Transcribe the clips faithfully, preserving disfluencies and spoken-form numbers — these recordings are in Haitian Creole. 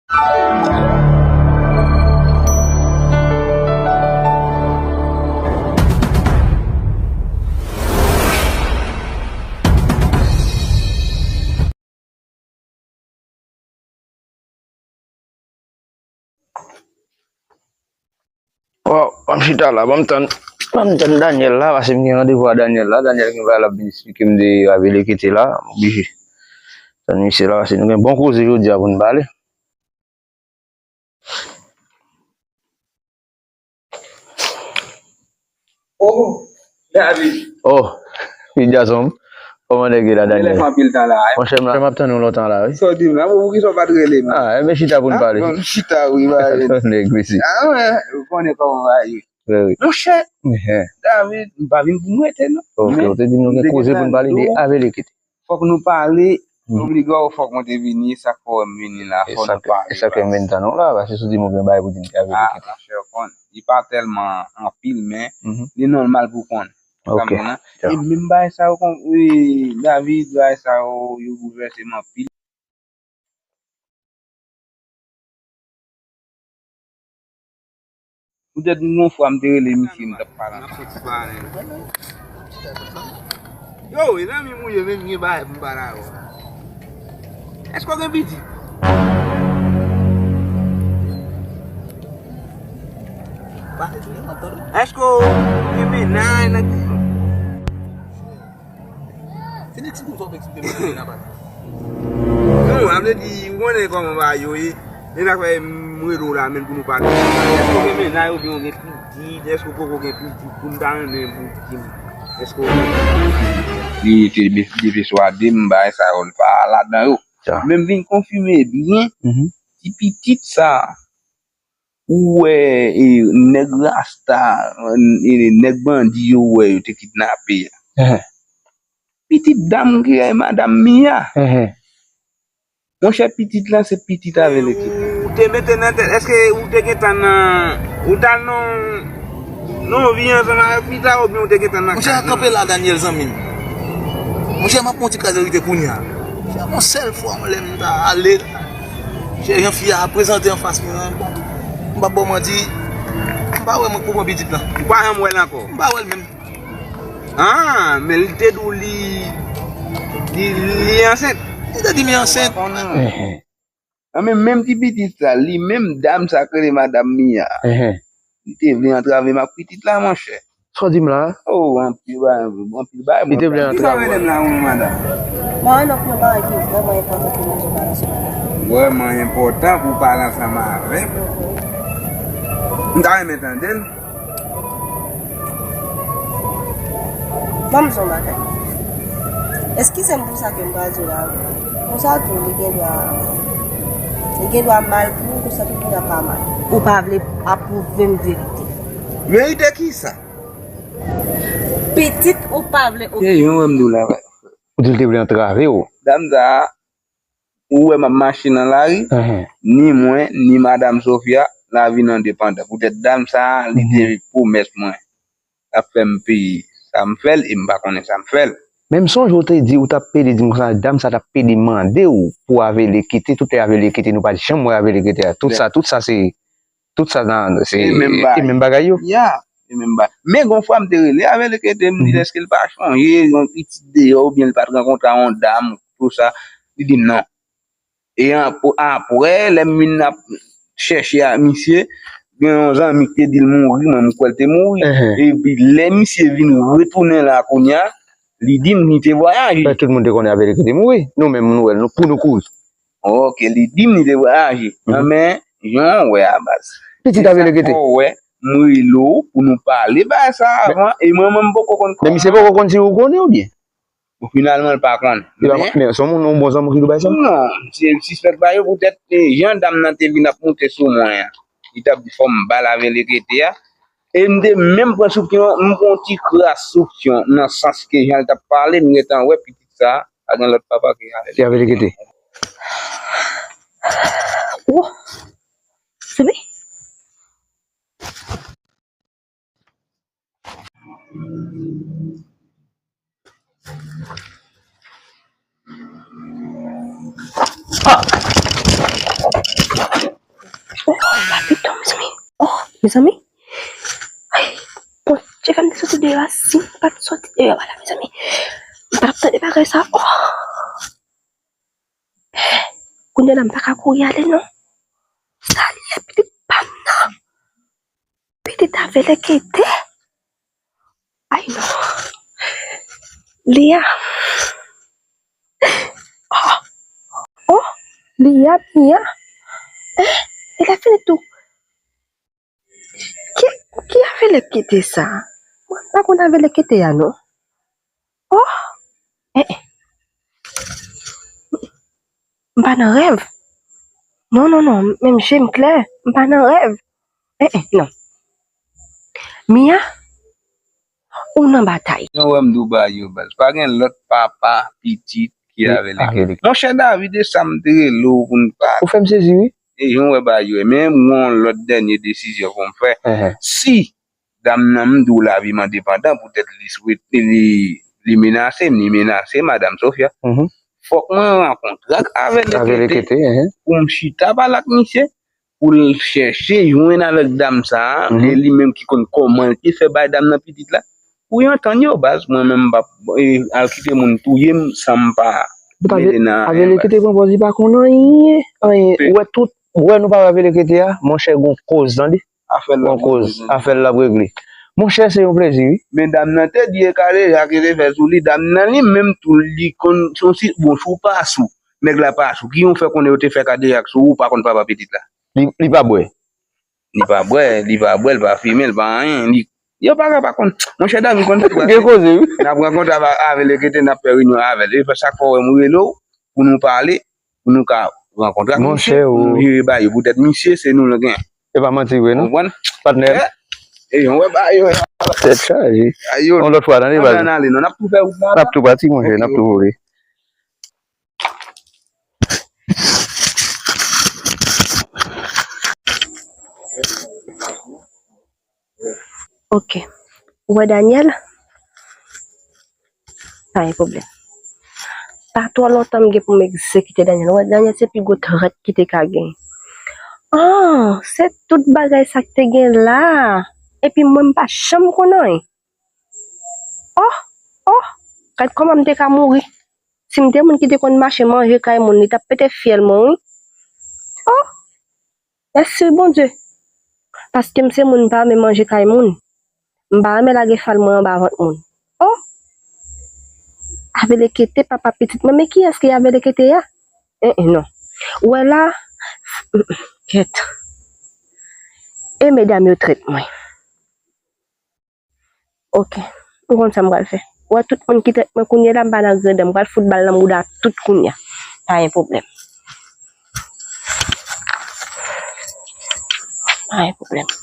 Waw, ban m chita la, ban m tann, ban m tann Daniel la, paske m gen randevou a Daniel la. Daniel gen bagay l ap vin esplike m de Avelekete la, m oblije tann misye la, paske nou gen bon koze jodi a pou n pale. Oh, David. Oh, wi, gason m. Kòman nèg ye la, Daniel? Genlè fè anpil tan la, eh. Monchè, m la, m ap tann ou lontan la, wi. Sa w di m la, poukisa w pa t rele m? Ah, enben chita pou n pale. Ah, bon, chita, wi, ba, nèg, mesi. Ah, wè, ou konnen kòman bagay ye. Wi, wi. Monchè, David, m pa vin pou m rete, non. Ok, ou te di nou gen koze pou n pale de Avelekete. Fòk nou pale, obliga w, fòk mwen te vini, sa k fè w wè m vini la, fòk nou pale. E sa k fè m vin tann ou la, paske si w di m ou gen bagay pou di m, te Avelekete. Ah, monchè, ou konn, li pa tèlman anpil, men li nòmal pou w konn. Ok. Ou konprann? E menm bagay sa yo, kon, wi, David, bagay sa yo, yo boulvèse m anpil. Poutèt yon fwa m te rele misye, m t ap pale ansanm. Yo, mezanmi, mouye, men gen bagay pou m pale avè w. Èske w gen pitit? Èske w gen mennaj nan... Se nèg si konsa w fè eksplike m nan pale. Non, sa vle di, ou konnen kòman bagay yo ye. E sa k fè m rele w la menm pou nou pale. Èske w gen mennaj oubyen w gen pitit? Èske w poko gen pitit? Pou m ta renmen pou w di m. Èske w gen pitit? Li te deside peswade m, bagay sa yo, l pa ladan yo. Men m vin konfime byen, ti pitit sa, ou wè, e, nèg rasta, e, nèg bandi yo wè yo te kidnape a. Pitit dam ki rele madanm Mia. Monchè, pitit la se pitit Avelekete. Ou te mete nan tèt, èske ou te gentan nan, ou t al nan, nan vi ansanm avèk fi sa, oubyen ou te gentan nan... Monchè, kanpe la, Daniel, zanmi m. Monchè, m ap pran yon ti kaz verite kounye a. Monchè, yon sèl fwa, mwen, lè m ta ale, Chè, jan fi a prezante anfas mwen an, bon, m p ap ba w manti, m pa wè mwen k pou pran pitit lan. Ou pa janm wè l ankò? M pa wè l menm. Ah, men li te di w li, li, li ansent. Li te di m li ansent. Ah, men menm ti pitit sa, li menm dam sa k rele madanm Mia. Li te vle antrave m ak pitit la, monchè. Sa w di m la? Oh, anpil bagay, anpil bagay. Li te vle antre. Kisa w rele m la, wi, madanm? Mwen, non, yon bagay ki vrèman enpòtan pou nou pale ansanm. Vrèman enpòtan pou w pale ansanm avè m. M ta renmen tande l. Ban m di w yon bagay. Eskize m pou sa ke m pral di w la. Konsa tou, li gen dwa, li gen dwa mal pou ou, konsa tou, li pa mal. Ou pa vle apwouve m verite. Verite kisa? Pitit ou pa vle okipe. E yon wè m di w la. Ou di l te vle antrave w. Dam sa a, ou wè m ap mache nan lari, ni mwen, ni madanm Sofia, lavi n endepandan. Poutèt dam sa a, li te pwomèt mwen. L ap fè m peye sa m fè l e m pa konnen sa m fè l. Men m sonje w te di ou t ap pede di m konsa, dam sa t ap pede mande w pou Avelekete, tout lè Avelekete, nou pa t janm wè Avelekete a. Tout sa, tout sa se, tout sa nan, se e menm bagay yo. Ya, e menm bagay. Men gon fwa m te rele Avelekete, m di l èske l pa chonje yon pitit deyò oubyen l pa t rankontre a yon dam, tout sa. Li di m non. E apre, lè m vin ap chèche a misye, gen yon zanmi ki te di l mouri, mwen m kwè l te mouri. Epi lè misye vin retounen la kounye a, li di m li te vwayaje. Men tout moun te konnen Avelekete mouri. Nou menm nou wè l, nou, pou nou kouri. Ok, li di m li te vwayaje. Men, jan w wè a baz. Pitit Avelekete. Ou wè, m rele w pou nou pale bagay sa avan, e mwen menm m poko konn kò. Men misye poko konn si ou konnen oubyen? Bon, finalman, l pa konn. Men se yon moun, yon bon zanmi ki di w bagay sa? Non, se sispèk bagay yo poutèt, e, jan dam nan te vin ap moute sou mwen an. Li t ap di fò m ba l Avelekete a. E m te menm pran soupsyon, m pran yon ti kras soupsyon nan sans ke jan l t ap pale, m gentan wè pitit sa a gen lòt papa ke Avelekete. Ki Avelekete? Wo! Se li? Ah! Oh, papito, mezanmi. Oh, mezanmi. Ay, Bondye fè m te soti deyò a. Si m pa t soti deyò a la, mezanmi, m pa t ap tande bagay sa. Oh. Kounye a la, m pa ka kouri ale, non. Sa li ye, pitit pa m nan? Pitit avèlekete? Ay, non. Lia. Oh, oh, Lia, Lia. Eh, e lè fini tou. Ki, ki avèlekete sa? Mwen pa konn avèlekete a, non. Oh, eh, eh. M pa nan rèv. Non, non, non, menm je m klè, m pa nan rèv. Eh, eh, non. Mia, ou nan batay. Jan w wè m di w bagay yo, baz. Pa gen lòt papa, pitit ki avèlekete. Monchè David, e sa m te rele w pou n pale. Ou fè m sezi, wi. E jan w wè bagay yo, e men m gen yon lòt dènye desizyon pou m fè. Si dam nan, m di w lavi m endepandan, poutèt li swete, li, li menase m, li menase madanm Sofia. Fòk mwen rankontre ak avèlekete pou m chita pale ak misye, pou l chèche jwenn avèk dam sa a, e li menm ki konn kòman l te fè bay dam nan pitit la. Pou yo antann yo, baz, mwen menm m p ap, e, al kite moun touye m san m pa mele nan anyen, baz. Avèlekete pran pòz li pa konn anyen, anyen. Ou wè tout, ou wè nou pa wè avèlekete a, monchè, gon koz, tande. Afè l la ap regle. Afè l la ap regle. Monchè, se yon plezi, wi. Men dam nan te di e kale, sa ki te fè sou li, dam nan li menm tou, li konn, se yon si, bon, si w pa sou, nèg la pa sou, ki yon fè konnen yo te fè kadejak sou ou, ou pa konn papa pitit la? Li, li pa bwè. Li pa bwè, li pa bwè, li pa fimen, li pa anyen, li, yo pa ka pa konn. Monchè Dami konn sa k pase. Gen koze, wi. N ap rankontre avè, avèlekete, n ap fè reyinyon avè l. E sa k fè w wè m rele w, pou nou pale, pou nou ka rankontre ak misye, pou nou jere bagay yo. Poutèt misye, se nou l gen. E pa manti vre, non? Konprann? Patnè. E, e, yon wè bagay yo. Tèt chaje. Yon lòt fwa, tande, baz. Ann ale, non, n ap tou fè wout la. N ap tou pati, monchè, n ap tou vole. Ok. Ou wè Daniel? Pa gen pwoblèm. Pa twò lontan m gen pou m egzekite Daniel. Ou wè Daniel se pi gwo trèt ki te ka gen. Ah, se tout bagay sa k te gen la. Epi mwen m pa janm konn anyen. Oh, oh, gad kòman m te ka mouri. Si m te moun ki te konn mache manje kay moun, li t ap pete fyèl mwen, wi. Oh, mèsi Bondye. Paske m se moun, m pa renmen manje kay moun. M pa renmen lage fal mwen anba vant moun. Oh, avèlekete papa pitit mwen, men kiyès ki avèlekete a? Eh, eh, non. Ou wè la, kèt. E medam yo trèt mwen. Ok. Ou konn sa m pral fè. Ou wè tout moun ki trèt mwen kounye a la, m pa nan grandè. M pral fout bal nan mouda tout kounye a. Pa gen pwoblèm. Pa gen pwoblèm.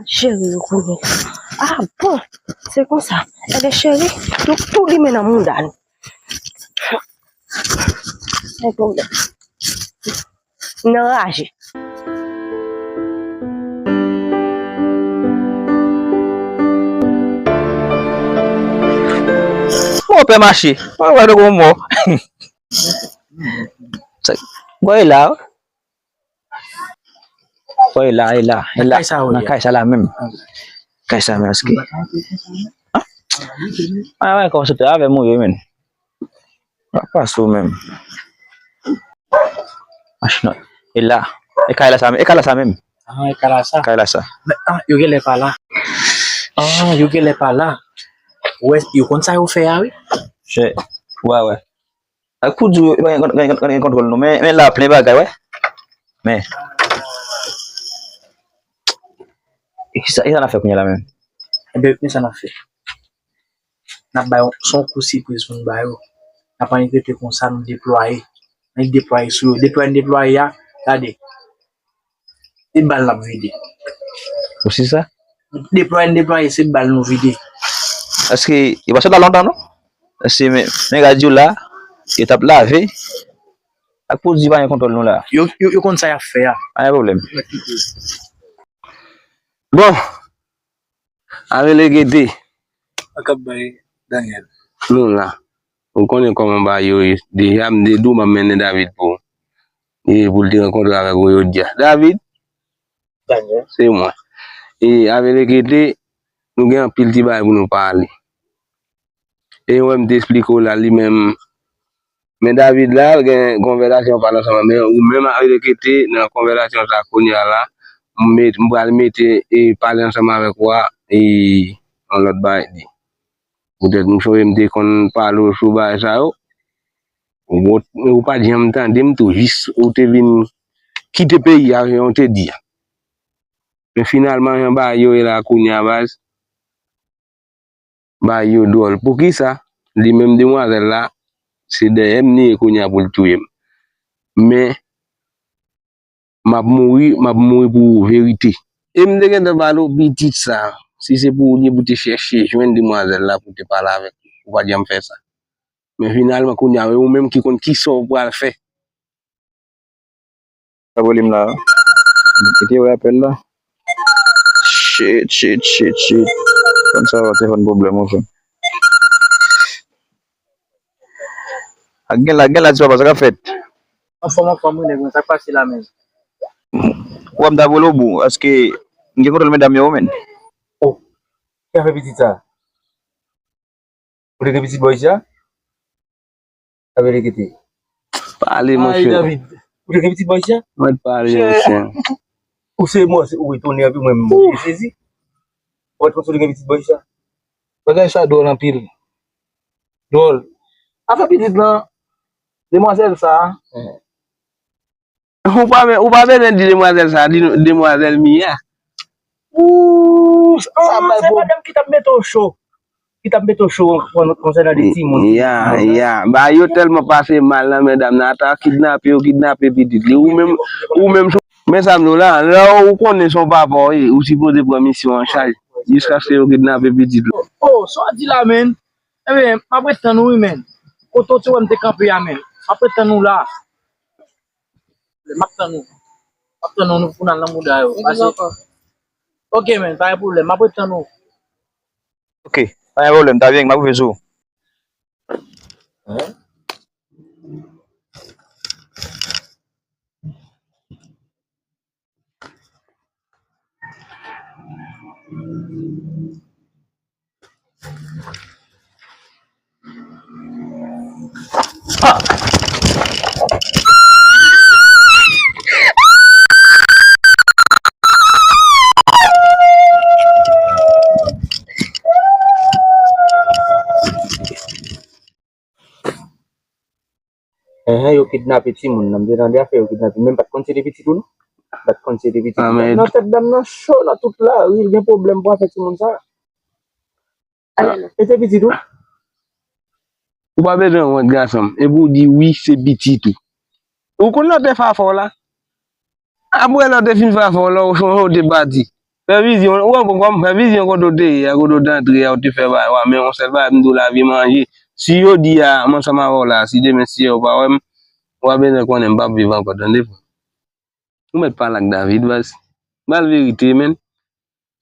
Cheri yo kounye a. Ah bon, se konsa. Ebyen cheri, nou tou limen nan mouda nou. Gen pwoblèm. M nan raje. Mò pè mache. Mwen wè nou gon mò. Sa, bò e la. Bò e la, e la, e la. Nan kay sa la menm. Kay sa menm, èske. Ah, ah, wè, kòm se te avè m ou ye, menm. Pa, pa sou menm. Ach, non. E la. E kay la sa menm. E kay la sa menm. Ah, e kay la sa. Kay la sa. Men, ah, yo genlè pa la. Ah, yo genlè pa la. Wè, yo konn sa yo fè a, wi. Chè. Wè, wè. Ak pou di w, yo pa gen, gen, gen, gen kontwòl nou. Men, men la, plen bagay, wè. Men. E kisa, kisa n ap fè kounye a la menm? Ebyen, men sa n ap fè. N ap ba yo, se yon kou sipriz pou n ba yo. N ap annik rete konsa, nou deplwaye. Annik deplwaye sou yo. Deplwaye n deplwaye a, gade. Se bal n ap vide. Ou si sa? Deplwaye n deplwaye, se bal nou vide. Èske yo pa sot la lontan, non? Èske men, men radyo la, yo t ap lave. Ak pou di pa gen kontwòl nou la. Yo, yo, yo konn sa y ap fè a. Pa gen pwoblèm. Bon, avèlekete. K ap bay Daniel. Nou la. Ou konnen kòman bagay yo ye. Deja, m te di w m ap mennen David pou, e, pou l te rankontre avèk ou jodi a. David, Daniel. Se mwen. E, avèk lekete, nou gen anpil ti bagay pou nou pale. E, ou wè m te esplike w la, li menm, men David la, l gen konvèsasyon pale ansanm, men ou menm avèk lekete, nan konvèsasyon sa kounye a la, m met, m pral mete, e, pale ansanm avèk ou a, e, yon lòt bagay di. Poutèt m sonje m te konn pale w sou bagay sa yo. Ou, ou pa t janm tande m tou, jis ou te vin kite peyi a, jan w te di a. Men finalman, jan bagay yo ye la kounye a, baz, bagay yo dwòl. Poukisa? Li menm demwazèl la, se dèyè m li ye kounye a pou l touye m. Men, m ap mouri, m ap mouri pou verite. E m te gentan pale w pitit sa, si se pou ou li pou te chèche jwenn demwazèl la pou te pale avèk li. Ou pa t janm fè sa. Men finalman, kounye a, ou menm ki konn kisa w pral fè. Sa volim la. Kite wè apèl la. Shit, shit, shit, shit. Konn sa va te fè n pwoblèm, monchè. Ak gen la, gen la, di papa, sa k ap fèt? Anfòm, anfòm, wi, nèg mwen, sa k pase la menm? Ou wè m ta vole w bout, paske m gen kontwòl medam yo, men. Oh, ki afè pitit sa? Ou te gen pitit bò isi a? Avèk lekete. Pale, monchè. Ay, David. Ou te gen pitit bò isi a? Mwen pale, monchè. Ou se mò, se ou etone anpi mwen menm. Ou sezi. Ou pa t panse ou te gen pitit bò isi a? Bagay sa dwòl anpil. Dwòl. Afè pitit lan, demwazèl sa, Ou pa, ou pa bezwen di demwazèl sa, di demwazèl Mia. Ooh, se madanm ki t ap mete w cho. Ki t ap mete w cho kon, konsènan de timoun. Ya, ya. Ba, yo tèlman pase mal nan men dam nan, ata kidnape yo, kidnape pitit li. Ou menm, ou menm, men sa m di w la, lè ou konnen se yon papa w ye, ou sipoze pran misyon an chaj, jiskaske yo kidnape pitit li. Oh, oh, sa w di la, men? Ebyen, m ap ret tann ou wi, men. Kote w te wè m te kanpe a, men. M ap ret tann ou la. M ap tann ou. M ap tann ou pou n al nan mouda yo. Pase. Ok, men, pa gen pwoblèm. M ap ret tann ou. Ok, pa gen pwoblèm. Tavieng, m ap rive sou ou. Enhen, yo kidnape timoun nan. M te tande afè yo kidnape. Men m pa t konn se te pitit ou, non. M pa t konn se te pitit ou. Nan tèt dam nan cho nan tout lari, l gen pwoblèm pou afè timoun sa. E se pitit ou? Ou pa bezwen wont, gason m. Epi w di wi, se pitit ou. Ou konn lòt fè afè w la? Apre lè w te fin fè afè w la, ou sonje w te pati. Fè vizyon, ou konprann, fè vizyon kote w te ye a, kote w te antre a, ou te fè bagay, w a, men yon sèl bagay m di w, lavi manje. Si jodi a m ansanm avè w la, si demen si w pa wè m, w a bezwen konnen m p ap viv ankò, tande frè. Ou mèt pale ak David, baz. Ba l verite, men.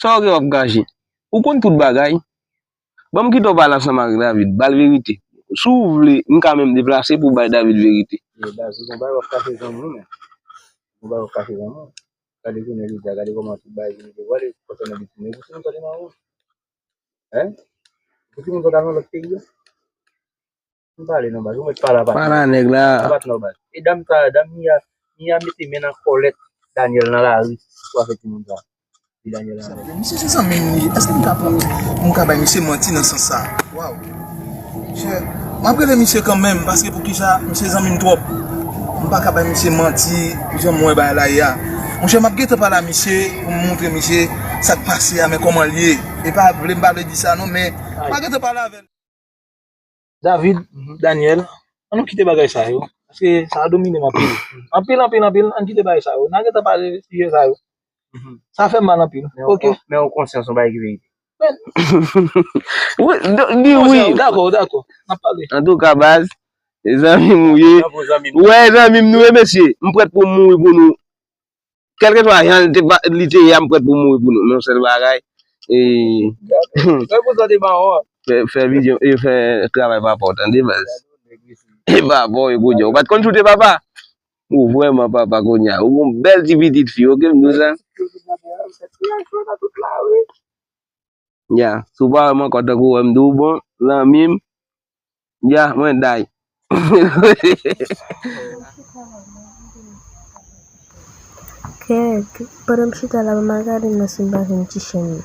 Sa w gen w ap kache? Ou konn tout bagay. Ban m kite w pale ansanm ak David, ba l verite. Si w vle, m ka menm deplase pou bay David verite. Yo, baz, ou gon bagay w ap kache zanmi w, men. Gon bagay w ap kache zanmi w. Gade jounen jodi a, gade kòman tout bagay vin devwale konsènan pitit mwen. Pou timoun sa te mawon. Hein? Pou timoun sa ta nan lòt peyi a? M pale non, baz, ou mèt pale a patnè. Pale a nèg la. A patnè, baz. E dam sa, dam Mia, Mia mete men nan kòlèt Daniel nan lari pou afè timoun sa. Di Daniel nan lari. Misye se zanmi m li. Èske m ka pran, m ka bay misye manti nan sans sa? Waw. Monchè, m ap rele misye kanmenm, paske poukisa, misye zanmi m twòp. M pa ka bay misye manti, jan m wè bagay la ye a. Monchè, m ap gentan pale a misye, pou m montre misye sa k pase a, men kòman l ye. E pa vle, m pa vle di sa non, men m ap gentan pale avè l. David, Daniel, ann nou kite bagay sa yo. Paske sa a domine m anpil. Anpil, anpil, anpil, ann kite bagay sa yo. N a gentan pale sijè sa yo. Sa fè m mal anpil. Ok. Men w konsyan se yon bagay ki verite. Wi, di wi. Dakò, dakò. N ap pale. Antouka, baz, e zanmi m ou ye. Ou wè, e zanmi m nou ye, mesye. M prèt pou m mouri pou nou. Kèlkeswa jan li te, li te ye a, m prèt pou m mouri pou nou. Men yon sèl bagay. E... Gade pou sa te mawon an. fè, fè vizyon, e fè travay papa w, tande, baz. E papa w, e kounye a. Ou pa t konn choute papa? Ou vrèman papa kounye a. Ou gon bèl ti pitit fi, oke, m di w sa. Ya, si w pa wè m ankò tankou w wè m di w bon, zanmi m. Ya, mwen day. Kèk, pandan m chita la, m ap gade nan si m pa jwenn ti chèn nan.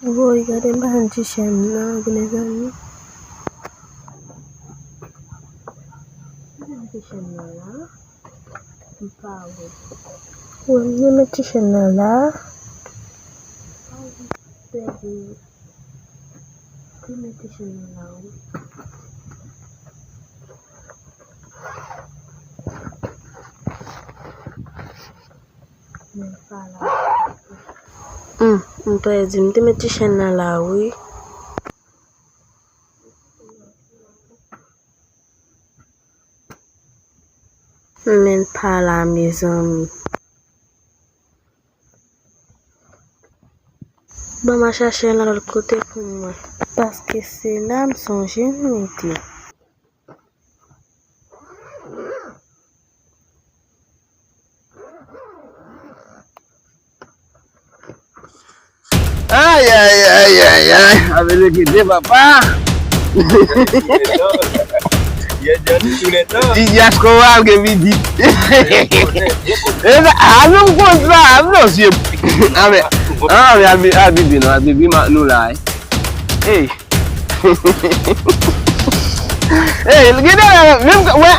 Woy, gade m pa jwenn ti chèn nan, mezanmi. Ti chèn nan la. M pa wè. Wè, m renmen ti chèn nan la. Pèdi. Renmen ti chèn nan la, wi. Men pa la. Hmm, m pèdi. M te met ti chèn nan la, wi. Men pa la, mezanmi. Ban m al chache yon lòt kote pou mwen. Paske se la m sonje m mete. Ay, ay, ay, ay, ay. Avè le kite, papa. Ti diaspora al gen pitit. E sa, a non, m konn sa, a non, sye. A men, a men, al bi-, al bibi non, al bibi, ma-, nou la, eh. Ey. Ey, gade la, menm, wè,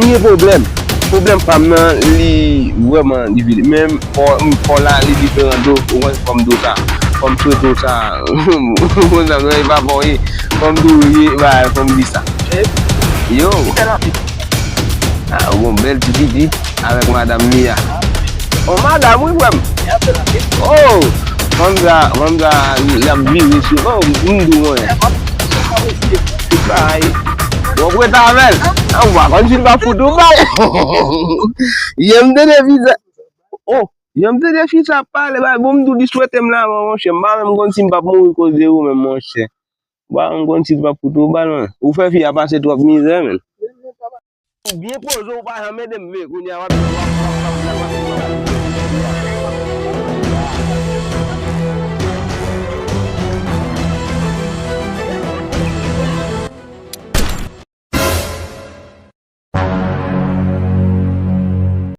m gen pwoblèm. Pwoblèm pa m nan, li vrèman difisil. Men, fò, fò la, li diferan do, ou konn fò m do sa. Fò m swete w sa. Ou konn sa, men e pa bon, ye. Fò m di w, ye, ba, fò m di sa. Yo. Ah, ou gon bèl ti pitit avèk madanm li a. Oh, madanm, wi, frè m. Oh, fanm sa, fanm sa, l ap vire sou, oh, m di w mwen. Bay. W ap rete avè l. Ah, ou pa konn si l pa fout ou bay. Yè m tande fi sa. Oh, yè m tande fi sa ap pale, bay, bon, m di w li swete m lanmò, monchè. M pa menm konn si m p ap mouri koz de ou menm, monchè. Ba, m konn si l p ap fout ou bal, man. Ou fè fi a pase twòp mizè, menn. Ou byen poze, ou pa janm ede m, men kounye a w ap, w ap, w ap, w ap, w ap